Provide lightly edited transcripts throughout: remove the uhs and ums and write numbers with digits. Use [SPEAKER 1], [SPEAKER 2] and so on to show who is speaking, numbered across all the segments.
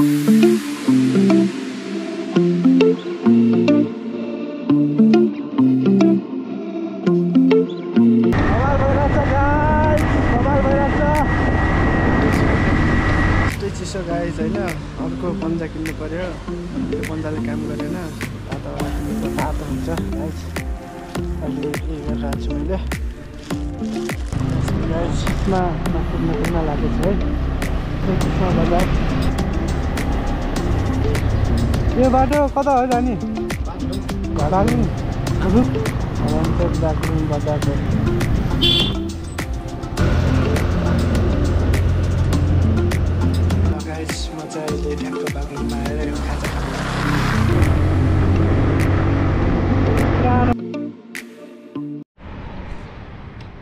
[SPEAKER 1] चिसो गाइज होइन अर्को पन्जा किन्नु पर्यो त्यो पन्जाले काम गरेन तातो तातो हुन्छ गाइज अहिले के गरिरहेको छु मैले गाइजमा कुद्न लागेको छु है चिसो बजार यो बाटो कता हो जाने घडाल्नु दार्जिलिङ बजारको अहिले ठ्याक्क बाग्लुङमा आएर यो खाजा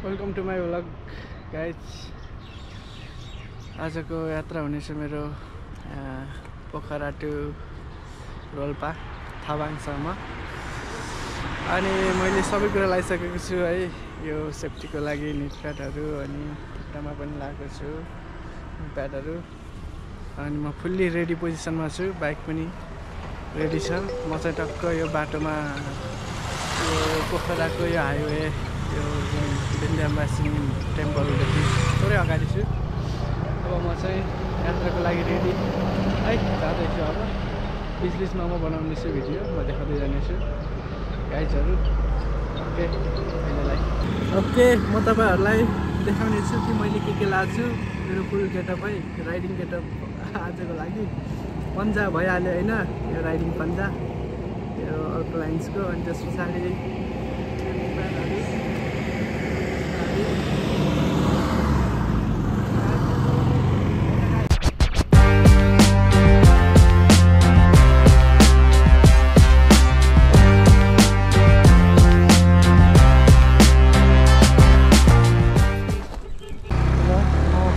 [SPEAKER 1] welcome to my vlog guys आजको यात्रा हुनेछ मेरो पोखरा टु रोल्पा थाबाङसम्म अनि मैले सबै कुरा लगाइसकेको छु है यो सेफ्टीको लागि निट प्याडहरू अनि खुट्टामा पनि लगाएको छु प्याडहरू अनि म फुल्ली रेडी पोजिसनमा छु बाइक पनि रेडी छ म चाहिँ टक्क यो बाटोमा यो पोखराको यो हाइवे यो विन्ध्यावासिनी टेम्पलदेखि थोरै अगाडि छु अब म चाहिँ यात्राको लागि रेडी है जाँदैछु अब बिचमा म बनाउनेछु भिडियो म देखाउँदै जानेछु गाइजहरू ओके अहिलेलाई ओके म तपाईँहरूलाई देखाउने छु कि मैले के लगाएको छु मेरो फुल गेटअप है राइडिङ गेटअप आजको लागि पन्जा भइहाल्यो होइन यो राइडिङ पन्जा यो अल्पलाइन्सको अनि त्यस पछाडि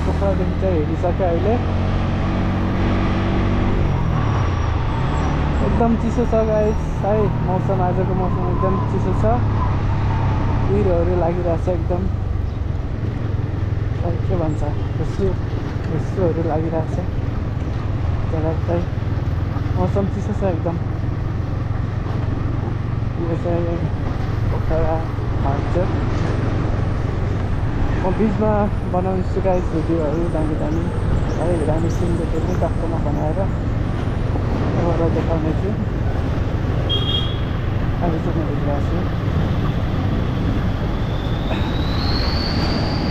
[SPEAKER 1] पोखरादेखि चाहिँ हेरिसकेँ अहिले एकदम चिसो छ गाइस है मौसम आजको मौसम एकदम चिसो छ हिरोहरू लागिरहेछ एकदम के भन्छ हुस्सुहरू लागिरहेछ जग्गा मौसम चिसो छ एकदम यो चाहिँ पोखरा भन्छ म बिचमा बनाउँछु गाइस भिडियोहरू दामी दामी है दामी सिन देखेर टक्कमा बनाएर देखाउने छु अहिले चाहिँ म हेरिरहेको छु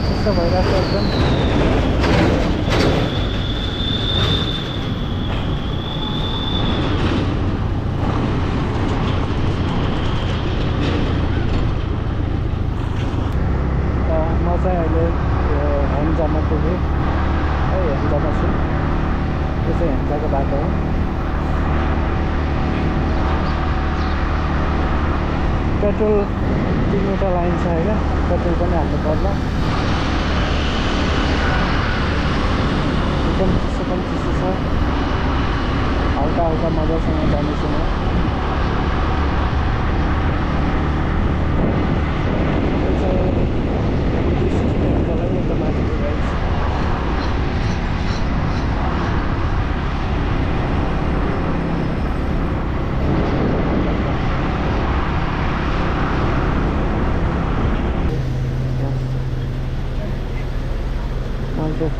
[SPEAKER 1] चिसो भइरहेको छ एकदम म चाहिँ अहिले हेम्जामा पुगेँ है हेम्जामा छु यो चाहिँ हेम्जाको बाटो हो पेट्रोल 3 वटा लाइन छ होइन पेट्रोल पनि हाल्नु पर्ला एकदम चिसो पनि चिसो छ हल्का हल्का मजासँग जानेछु म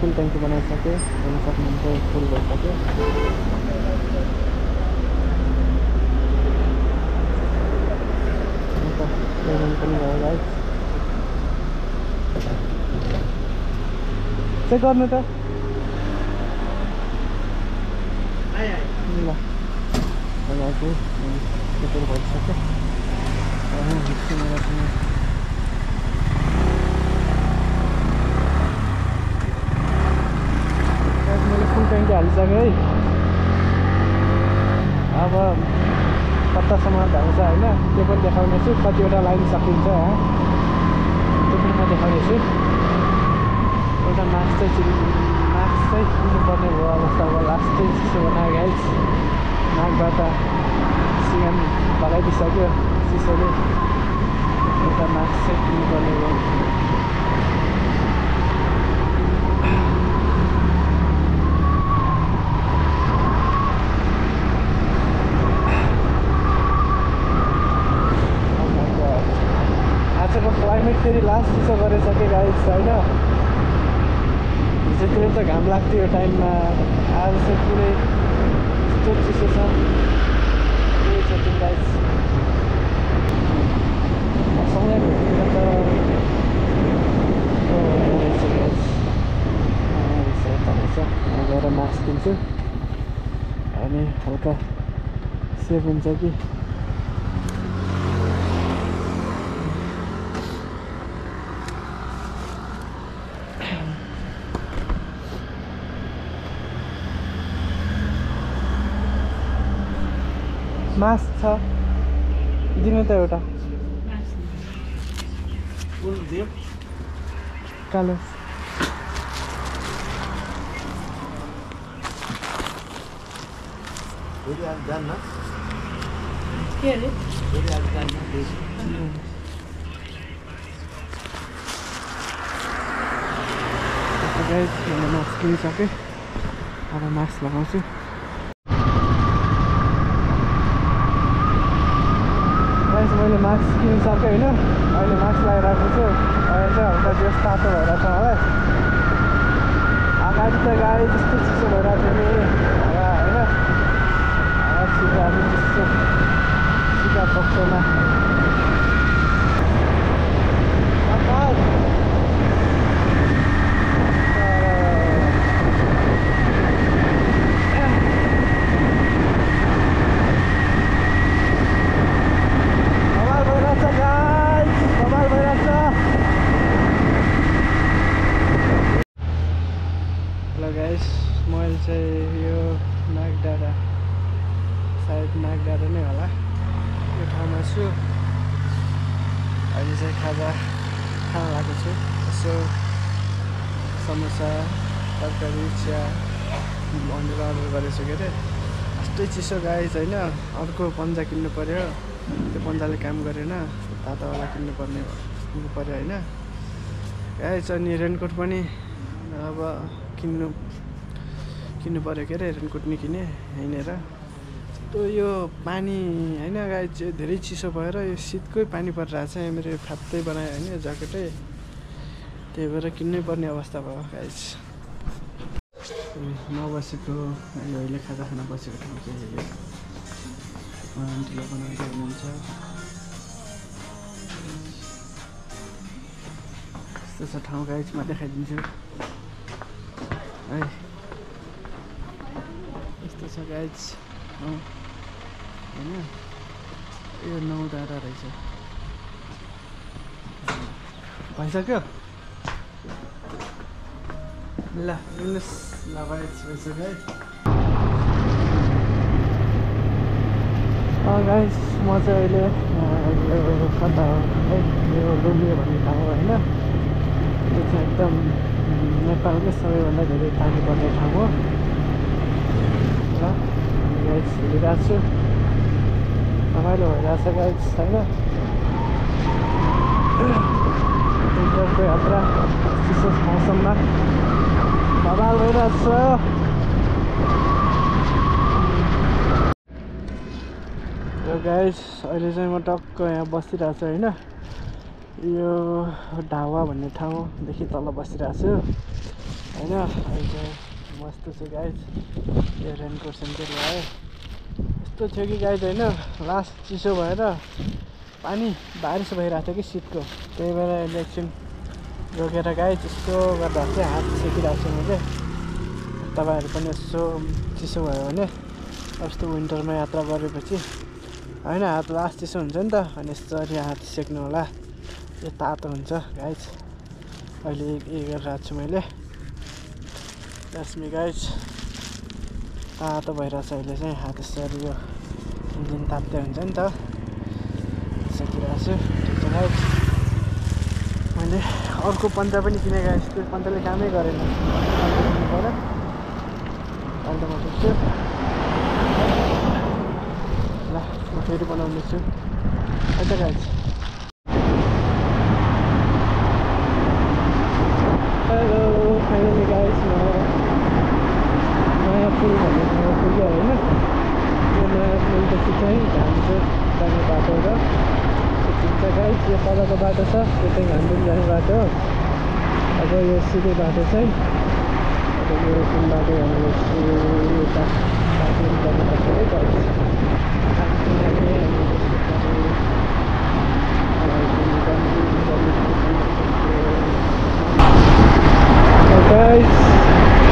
[SPEAKER 1] फुल ट्याङ्की बनाइसकेँ हेर्न सक्नुहुन्छ फुल भइसक्यो पेमेन्ट पनि भयो गाइस चेक गर्नु त ल पेट्रोल भइसक्यो ट्याङ्की हालिसक्यो है अब कतासम्म भएको छ होइन त्यो पनि देखाउने छु कतिवटा लाइन सकिन्छ त्यो पनि म देखाउने छु एउटा मास्क चाहिँ किन्नुपर्ने भयो अवस्था अब लास्ट चाहिँ चिसो बनायो गाइस नाकबाट सिँगान लगाइदिइसक्यो चिसोले एउटा मास्क चाहिँ किन्नुपर्ने भयो क्लाइमेट फेरि लास्ट चिसो गरिसक्यो गाइस होइन। हिजोतिर त घाम लाग्थ्यो यो टाइममा, आज चाहिँ पुरै यस्तो चिसो छ। त्यही छ त्यो गाइस, सँगै भेट्नु त रहेछ गाइस। म गएर मास्क किन्छु अनि हल्का सेफ हुन्छ कि। मास्क छ दिनु त एउटा कालो।
[SPEAKER 2] के अरे
[SPEAKER 1] मैले मास्क किनिसकेँ, अब मास्क लगाउँछु। मैले मास्क किनिसकेँ होइन, अहिले मास्क लगाइरहेको छु। अहिले चाहिँ हल्का बेस तातो भइरहेको छ मलाई। अगाडि त गाडी जस्तो चिसो भइरहेको थियो नि हावा होइन, हावा छिर्दा पनि त्यस्तो सिधा पक्षमा। मैले चाहिँ यो नागडाँडा, सायद नागडाँडा नै होला, यो ठाउँमा छु। अहिले चाहिँ खाजा खान लागेको छु। यसो समोसा, तरकारी, चिया भनेर अर्डर गरेछु के अरे। यस्तै चिसो गाइस होइन। अर्को पन्जा किन्नु पर्यो, त्यो पन्जाले काम गरेन, तातोवाला किन्नु पऱ्यो होइन गाइस। अनि रेनकोट पनि अब किन्नु पऱ्यो के अरे। रेनकोट नि किने हिँडेर। यस्तो यो पानी होइन गाइस, धेरै चिसो भएर यो शीतकै पानी परिरहेको छ। मेरो फ्यात्तै बनायो होइन ज्याकेटै, त्यही भएर किन्नै पर्ने अवस्था भयो गाइस। म बसेको अहिले खाजा खाना बसेको ठाउँ चाहिँ यो आन्टीले बनाउँदै हुनुहुन्छ। यस्तो छ ठाउँ गाइस, म देखाइदिन्छु है। यस्तो छ गाइस होइन, यो नौडाँडा रहेछ। भइसक्यो ल लिनुहोस् ल गाइस, भइसक्यो है। गाइस म चाहिँ अहिले कता हो है, यो लोले भन्ने ठाउँ हो होइन। यो चाहिँ एकदम नेपालकै सबैभन्दा धेरै पानी पर्ने ठाउँ हो ल। गाइस हिँडिरहेको छु, रमाइलो भइरहेछ गाइस होइन। विन्टरको यात्रा चिसो मौसममा बवाल भइरहेको छ। यो गाइस अहिले चाहिँ म टक्क यहाँ बसिरहेको छु होइन। यो ढावा भन्ने ठाउँदेखि तल बसिरहेको छु होइन। अहिले चाहिँ मस्त छु गाइस। यो रेनकोट सेनकोट लगायो। यस्तो थियो कि गाइस होइन, लास्ट चिसो भएर पानी बारिस भइरहेको थियो कि शीतको, त्यही भएर अहिले एकछिन रोकेर गाइस यस्तो गर्दा चाहिँ हात सेकिरहेको छु म चाहिँ। तपाईँहरू पनि यसो चिसो भयो भने यस्तो विन्टरमा यात्रा गरेपछि होइन, हात लास्ट चिसो हुन्छ नि त, अनि यसरी हात सेक्नु होला, यो तातो हुन्छ गाइस। अहिले गरिरहेको छु मैले। दसमी गाइस तातो भइरहेछ अहिले चाहिँ, हात यसरी यो इन्जिन तात्दै हुन्छ नि त, सेकिरहेको छु। ठिक छ गाइस। मैले अर्को पन्जा पनि किनेँ गाइस, त्यो पन्जाले कामै गरेन। किन्नु पऱ्यो, अहिले म पुग्छु ल। म फेरि बनाउँदैछु है त गाइस। हेलो फाइनली गाइस, म नयाँ पुल भन्ने ठाउँमा पुग्यो होइन। त्यो नयाँ पुलपछि चाहिँ घाम चाहिँ जाने बाटो र चिन्छ गाइस। यो तलको बाटो छ यो चाहिँ घामडुङ जाने बाटो हो। अब यो सिधै बाटो चाहिँ अब यो कुन बाटो हामीले यता बाटो गर्नुपर्छ है गाइस। गाइस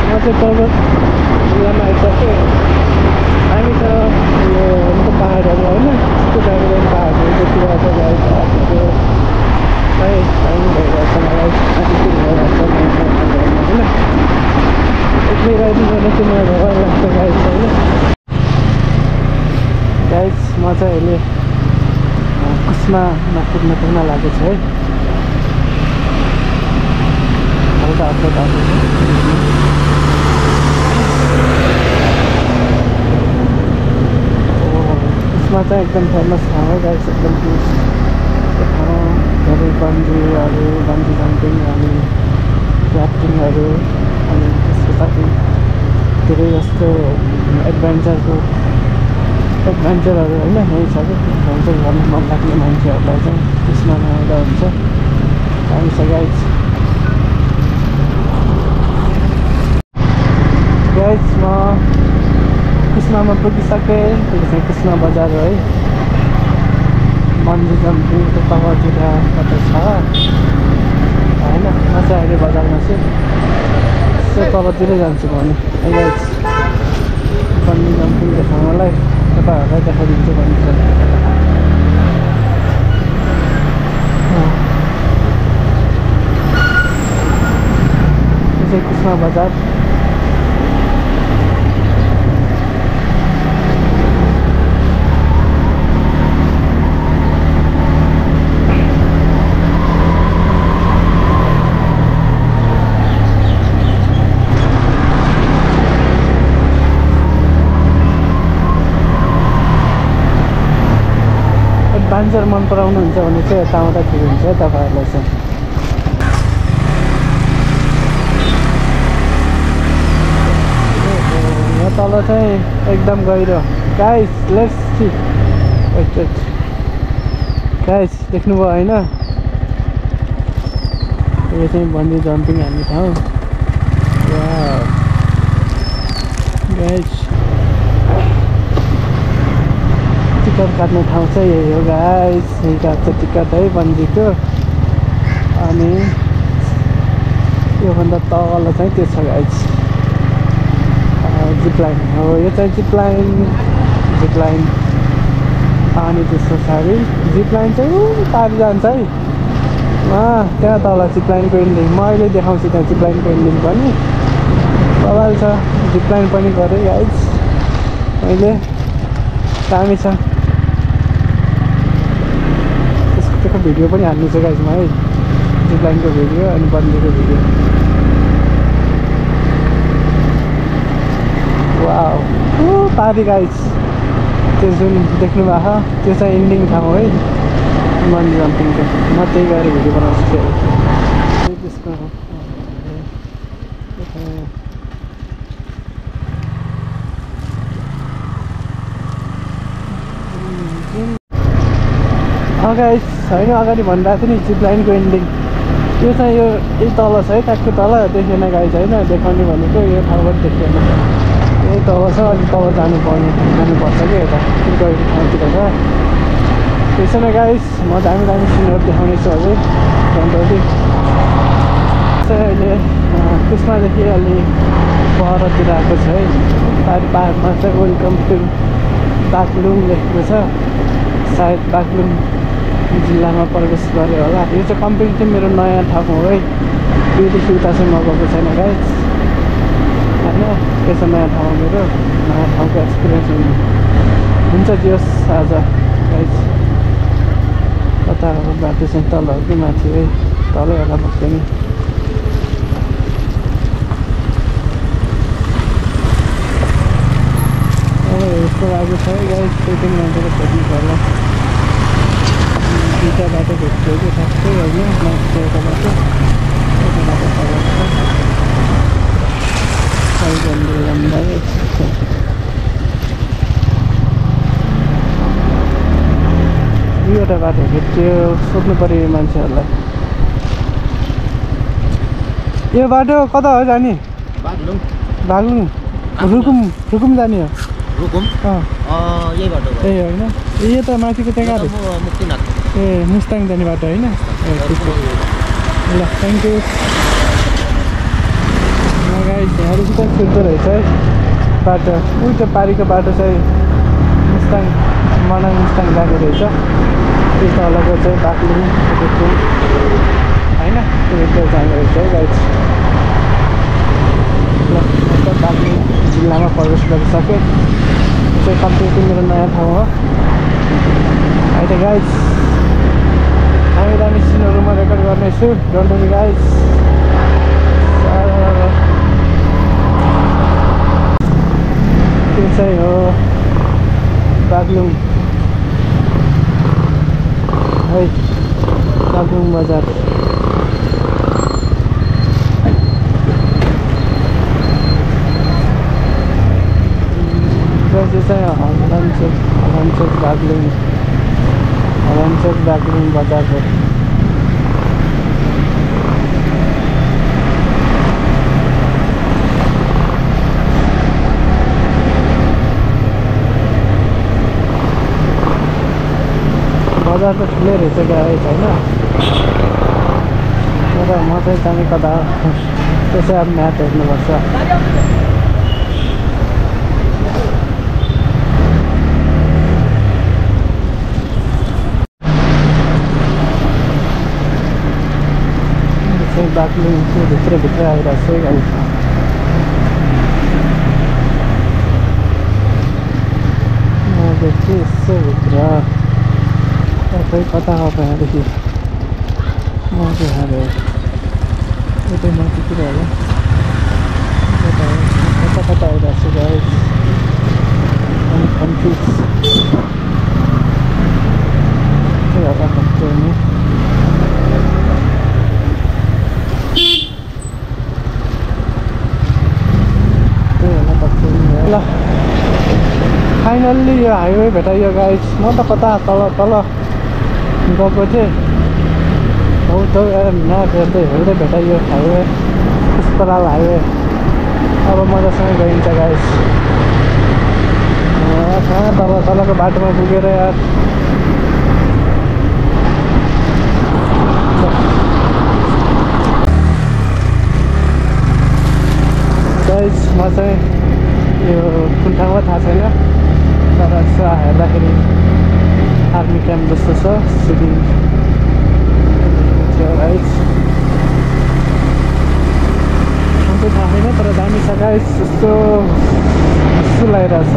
[SPEAKER 1] म चाहिँ पर्वत जिल्लामा आइसकेँ। हामी त यो पाहाडहरू होइन यस्तो दामी पाहाडहरू जति छ गाइस। आजको है टाइम भइरहेको छ मलाई आधी भइरहेको छ होइन एक्लै राइडिङ गर्न चाहिँ मलाई भर लाग्छ गाइस होइन। गाइस म चाहिँ अहिले कुस्मामा पुग्न लागेको छु है। हल्का हल्का बाटो छ। कुस्मा चाहिँ एकदम फेमस ठाउँ हो गाइस, एकदम टुरिस्ट ठाउँ। धेरै बन्जीहरू बन्जी जम्पिङ अनि क्राफ्टिङहरू अनि त्यसको साथै धेरै जस्तो एडभेन्चरहरू होइन यही छ कि एडभेन्चर गर्नु मन लाग्ने मान्छेहरूलाई चाहिँ कुस्मामा आउँदा हुन्छ। दामी छ गाइस। गाइस म कुस्मामा पुगिसकेँ। त्यो चाहिँ कुस्मा बजार हो है। बन्जी जम्पिङको तलतिर कतै छ होइन। म चाहिँ अहिले बजारमा छु। यसो तलतिरै जान्छु भने है गाइस। बन्जी जम्पिङ देखाउनलाई तपाईँहरूलाई देखाइदिन्छु बन्जी जम्पिङ। यो चाहिँ कुस्मा बजार। एडभेन्चर मन पराउनुहुन्छ भने चाहिँ यता आउँदा ठिक हुन्छ तपाईँहरूलाई चाहिँ। यहाँ तल चाहिँ एकदम गहिरो guys. Let's see wait guys देख्नुभयो होइन। यो चाहिँ बन्जी जम्पिङ हान्ने ठाउँ गाइस। टिकट काट्ने ठाउँ चाहिँ यही हो गाइस। यही काट्छ टिकट है बन्जीको। अनि योभन्दा तल चाहिँ त्यो छ गाइस जिपलाइन हो। यो चाहिँ जिपलाइन अनि त्यस पछाडि जिपलाइन चाहिँ पारि जान्छ है। त्यहाँ तल जिपलाइनको इन्डिङ म अहिले देखाउँछु। त्यहाँ जिपलाइनको इन्डिङ पनि बवाल छ। जिपलाइन पनि गरेँ गाइस मैले। दामी छ। त्यसको भिडियो पनि हाल्नु छ गाइस म है। जिपलाइनको भिडियो अनि बन्जीको भिडियो। वाउ पारी गाइस। त्यो जुन देख्नु भएको त्यो चाहिँ इन्डिङ ठाउँ है बन्जी जम्पिङको। म त्यही गएर भिडियो बनाउँछु फेरि। त्यसको गाइस होइन अगाडि भनिरहेको थिएँ नि जिपलाइनको इन्डिङ। यो चाहिँ यो यही तल छ है ट्याक्कै तल देखेन गाइस होइन। देखाउने भनेको यो ठाउँबाट देखेन। यही तल छ अलिक तल जानुपर्छ कि यता गएको ठाउँतिर छ। त्यही छैन गाइस म दामी सिनहरू देखाउने छु अझै झन्डै। चाहिँ अहिले कुस्मादेखि अलि परतिर आएको छ है। पाहाडमा चाहिँ वेलकम टु बागलुङ लेखेको छ। सायद बागलुङ जिल्लामा प्रवेश गरे होला। यो चाहिँ कम्प्लिटली मेरो नयाँ ठाउँ हो है। योदेखि उता चाहिँ म गएको छैन गाइस होइन। यो चाहिँ नयाँ ठाउँ मेरो। नयाँ ठाउँको एक्सपिरियन्स हुन्छ दियोस् आज गाइस। कता बाटो चाहिँ तल हो कि माथि है। तलै होला पक्कै नि। यस्तो बाटो छ है गाइस। त्यही पनि मान्छेले खोज्नु पर्ला। दुईवटा बाटो भेट्यो कि ठ्याक्कै होइन। माथि एउटा बाटो यो एउटा बाटो भेट्यो सोध्नु पर्यो मान्छेहरूलाई यो बाटो कता हो जाने बागलुङ रुकुम जाने हो
[SPEAKER 2] रुकुम यही बाटो
[SPEAKER 1] ए होइन यो त माथिको त्यहाँ
[SPEAKER 2] मुक्तिनाथ
[SPEAKER 1] ए मुस्ताङ जाने बाटो होइन ए ठिक छ ल थ्याङ्क यू गाइस यहाँदेखि त छुट्दो रहेछ है बाटो उल्टो पारिको बाटो चाहिँ मुस्ताङ मनाङ मुस्ताङ जाने रहेछ त्यो तलको चाहिँ बागलुङ रुकुम होइन त्यो जाने रहेछ है गाइस ल म त बागलुङ जिल्लामा प्रवेश गरिसकेँ यो चाहिँ कम्प्लिटली मेरो नयाँ ठाउँ हो अहिले गाइस दामी सिनहरू म रेकर्ड गर्नेछु डोन्ट वरी गाइस त्यो चाहिँ हो बागलुङ है बागलुङ बजार जो चाहिँ हलनचोक बागलुङ बजार हो बजार त ठुलै रहेछ गाइस होइन तर म चाहिँ जाने कता त्यसै अब म्याप हेर्नुपर्छ बागलुङ भित्र आइरहेको छ है गाइस देखिए यसो भित्र खै कता हो यहाँदेखि यहाँ यतै माथितिर होला कता आइरहेको छु गाइस कन्फ्युज त्यही होला कस्तो नि ल फाइनल्ली यो हाइवे भेटाइयो गाइस म त कता तल गएको थिएँ हौ म्याप हेर्दै भेटाइयो हाइवे पुष्पलाल हाइवे अब मजासँग गइन्छ गाइस कहाँ तलको बाटोमा पुगेर यार गाइस म चाहिँ यो कुन ठाउँमा थाहा छैन तर हेर्दाखेरि आर्मी क्याम्प जस्तो छ सिटी गाइस थाहा छैन तर दामी छ गाइस यस्तो लागिरहेछ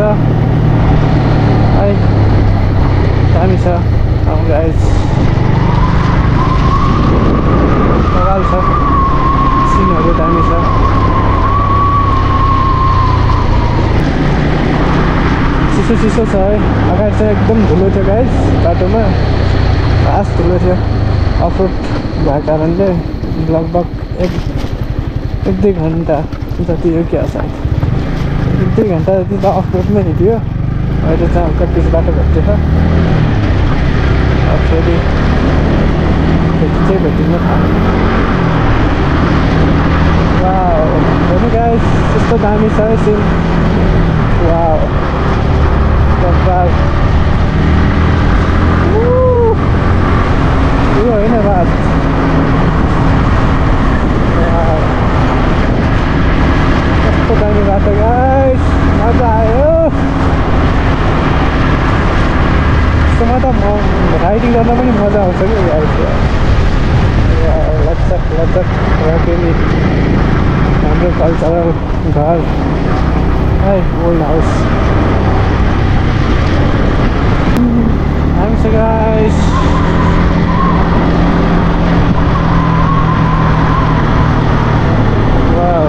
[SPEAKER 1] है दामी छ अब गाइस बवाल छ सिनहरू दामी छ चिसो छ है अगाडि चाहिँ एकदम धुलो थियो गाइस बाटोमा खास धुलो थियो अफरोड भएको कारणले लगभग एक दुई घन्टा जति हो क्या सायद एक दुई घन्टा जति त अफरोडमै हिँड्यो अहिले चाहिँ हल्का पिच बाटो भेट्दैछ अब फेरि भेटिन्न हेर्नु गाइस यस्तो दामी छ है सिन वाउ यो होइन बात कस्तो दामी बाटो गाइस मजा आयो यसमा त राइडिङ गर्न पनि मजा आउँछ कि गाइस लचक रकेली हाम्रो कल्चरल घर है old house Thanks guys. Wow,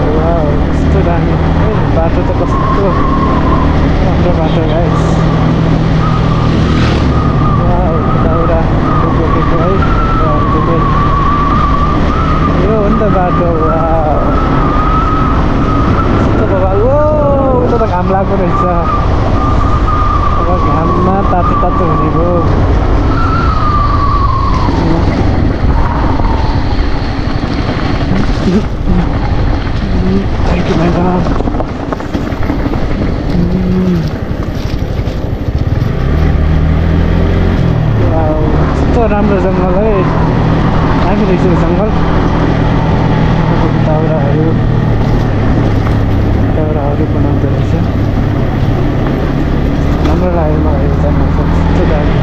[SPEAKER 1] कस्तो दामी है बाटो त कस्तो राम्रो बाटो गाइस वाउ दाउरा बोकेको है यो हो नि त बाटो वाउ कस्तो बवाल ओ उता त घाम लाग्दो रहेछ अब घाममा तातो हुने भयो सिसिङ जङ्गल दाउराहरू बनाउँदो रहेछ राम्रो लाग्यो मलाई यो जङ्गल कस्तो दामी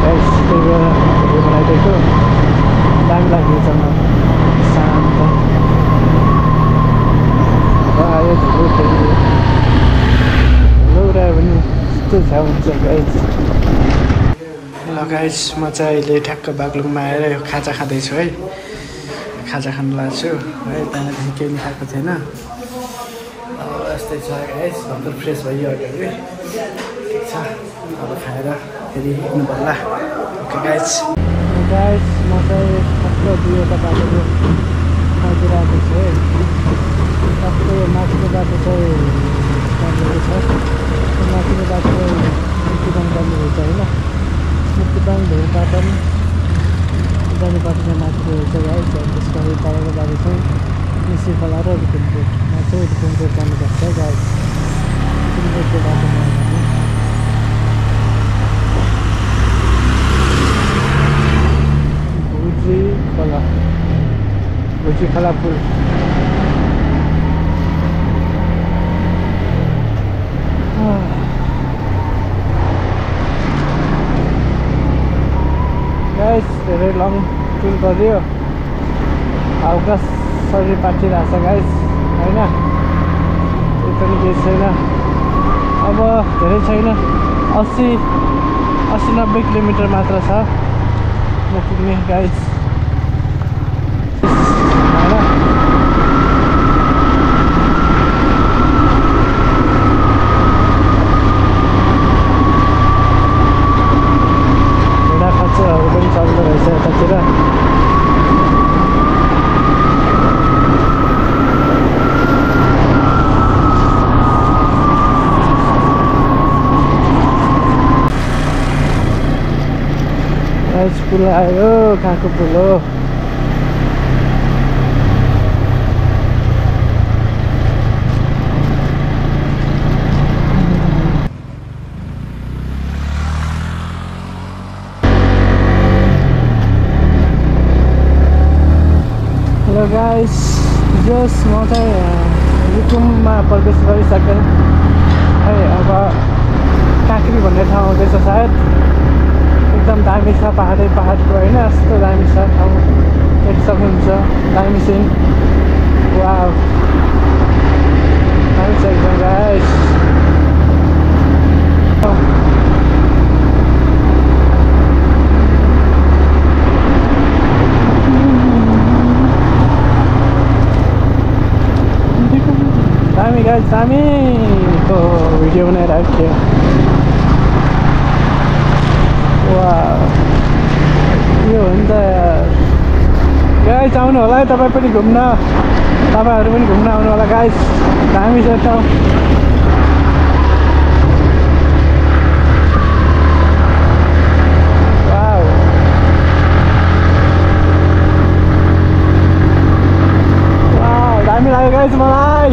[SPEAKER 1] त्यही भएर भिडियो बनाइदिएको दामी लाग्यो यो जङ्गल शान्त आयो धुलो फेरि उडायो भने यस्तो छ्याउ हुन्छ गाइस। ल गाइस म चाहिँ अहिले ठ्याक्क बागलुङमा आएर यो खाजा खाँदैछु है खाजा खान लाग्छु है त्यहाँदेखि केही खाएको थिएन यस्तै छ गाइस भर्खर फ्रेस भइयो अगाडि ठिक छ अब खाएर फेरि हिँड्नु पर्ला ओके गाइस म चाहिँ ठ्याक्क दुईवटा बाटोको खाइदिइरहेको छु है टक्कै यो माथिको बाटो चाहिँ छ माथिको बाटो चाहिँ मुक्तिदाङ जाने रहेछ होइन मुक्तिदाङ भेरपाटन जाने बाटो चाहिँ माथिको रहेछ गाइस त्यसको अघि तलको बाटो चाहिँ निसी खोला र रुकुमकोटमा चाहिँ रुकुमकोट जानुपर्छ गाइस रुकुमकोटको बाटोमा भुजी खोला पुल गाइस धेरै लङ टुर गऱ्यो हल्का शरीर पाकिरहेको छ गाइस होइन त्यो पनि केही छैन अब धेरै छैन 80-90 किलोमिटर मात्र छ म पुग्ने गाइस पुल आयो कहाँको पुल हो हेलो गाइस जस म चाहिँ रुकुममा प्रवेश गरिसकेँ है अब काँक्री भन्ने ठाउँ आउँदैछ सायद एकदम दामी छ पहाडको होइन यस्तो दामी छ ठाउँ देख्न सक्नुहुन्छ दामी सिन वाउ दामी छ एकदम गाइस दामी गाइस दामीको भिडियो बनाइरहेको थियो यो हो नि त गाइस आउनु होला है तपाईँ पनि घुम्न तपाईँहरू पनि घुम्न आउनु होला गाइस दामी छ ठाउँ दामी लाग्यो गाइस मलाई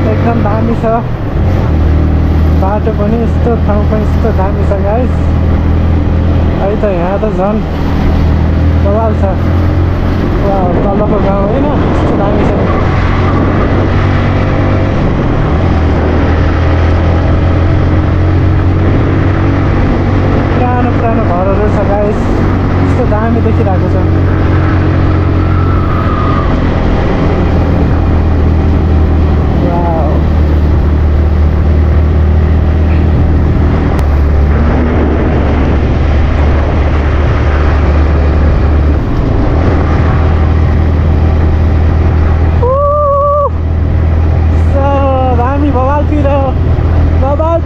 [SPEAKER 1] एकदम दामी छ बाटो पनि यस्तो ठाउँ पनि यस्तो दामी छ गाइस है त यहाँ त झन् बवाल छ तलको गाउँ होइन यस्तो दामी छ पुरानो घरहरू छ गाइस यस्तो दामी देखिरहेको छ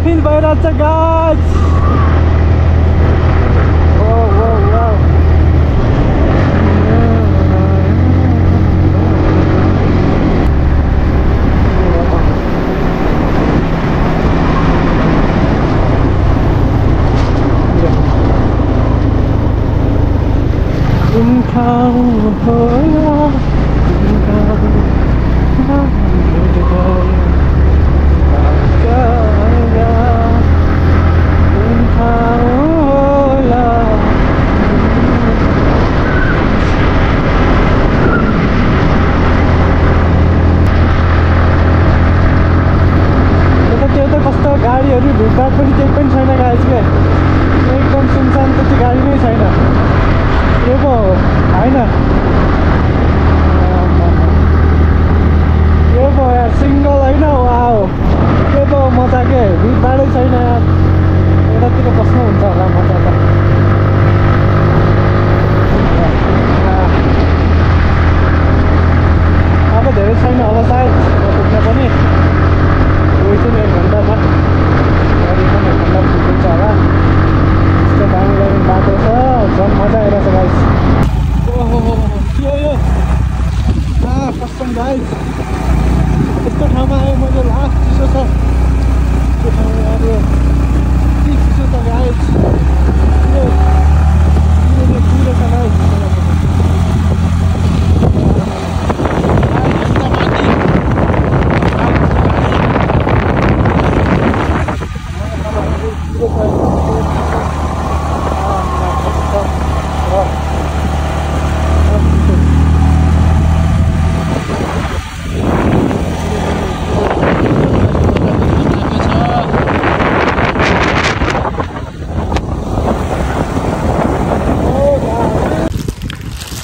[SPEAKER 1] feel भइरहेछ गाइस गाडीहरू भिडभाड पनि केही पनि छैन गाइस के एकदम सुनसान त्यति गाडी नै छैन यो पो होइन यो पो यार सिङ्गल होइन वाउ यो पो मजा के भिडभाडै छैन यार यतातिर बस्नु हुन्छ होला मजा त अब धेरै छैन होला सायद पुग्न पनि within 1 घन्टामा गाडी पनि 1 घन्टा पुग्छ होला यस्तो दामी दामी बाटो छ झन् मजा आइरहेछ गाइस ओहो यो कस्टम गाइस यस्तो ठाउँमा आयो मैले लास्ट चिसो छ त्यो ठाउँमा अब के चिसो छ गाइस यो कुहिरो छ गाइस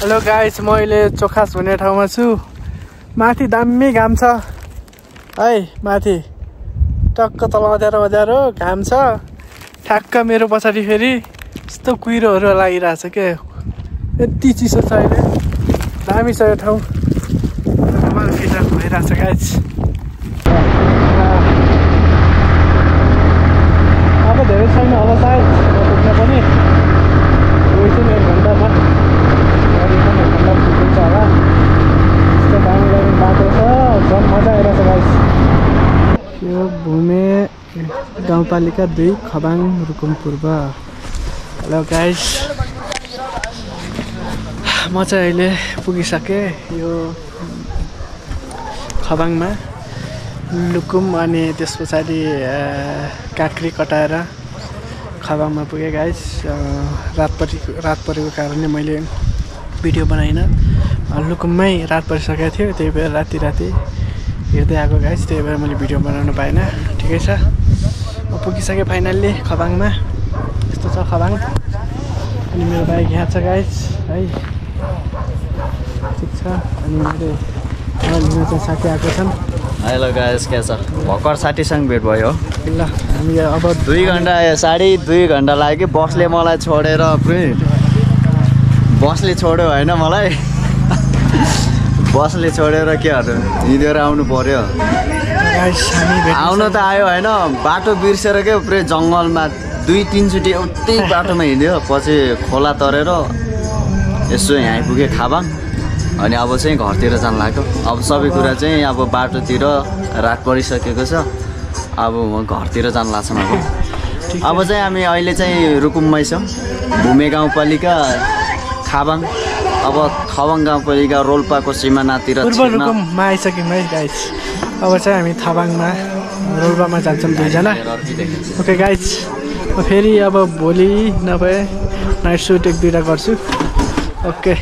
[SPEAKER 1] हेलो गाइस म अहिले चोखास भन्ने ठाउँमा छु माथि दामी घाम छ है माथि टक्क तल अँध्यारो घाम छ ठ्याक्क मेरो पछाडि फेरि यस्तो कुहिरोहरू लागिरहेछ के यति चिसो छ अहिले दामी छ यो ठाउँ कमाल फिटर भइरहेछ गाइस अब धेरै छैन होला सायद पुग्न पनि within 1 घन्टामा गाडी पनि 1 घन्टा पुग्छ होला यस्तो दामी दामी बाटो छ झन् मजा आइरहेछ गाइस यो भूमे गाउँपालिका 2 खबाङ रुकुम पूर्व हेलो गाइस म चाहिँ अहिले पुगिसकेँ यो खबाङमा लुकुम अनि त्यस पछाडि काँक्री कटाएर खबाङमा पुगेँ गाइस रात परेको कारणले मैले भिडियो बनाइनँ लुकुममै रात परिसकेको थियो त्यही भएर राति हिँड्दै आएको गाइस त्यही भएर मैले भिडियो बनाउनु पाइनँ ठिकै छ म पुगिसकेँ फाइनल्ली खबाङमा यस्तो छ खबाङ अनि मेरो बाइक यहाँ छ गाइस है ठिक छ अनि मेरो लिन चाहिँ साथी आएको छन्
[SPEAKER 2] हेलो गाइस के छ भर्खर साथीसँग भेट भयो
[SPEAKER 1] ल हामी अब
[SPEAKER 2] 2 घन्टा 2.5 घन्टा लाग्यो बसले मलाई छोडेर बसले छोड्यो होइन मलाई बसले छोडेर के गर्नु हिँडेर आउनु पर्यो आउन त आयो होइन बाटो बिर्सेर के पुरै जङ्गलमा 2-3 चोटि एउटै बाटोमा हिँड्यो पछि खोला तरेर यसो यहाँ आइपुग्यो खाबाङ अनि अब चाहिँ घरतिर जान लाग्यो अब सबै कुरा चाहिँ अब बाटोतिर रात परिसकेको छ अब म घरतिर जान लाग्छ अब चाहिँ हामी अहिले चाहिँ रुकुममै छौँ भूमे गाउँपालिका खाबाङ अब खबाङ गाउँपालिका रोल्पाको सिमानातिर
[SPEAKER 1] पूर्व रुकुममा आइसक्यौँ है गाइस अब चाहिँ हामी थाबाङमा रोल्पामा जान्छौँ 2 जना ओके गाइस फेरि अब भोलि नभए नाइट सुट 1-2टा गर्छु ओके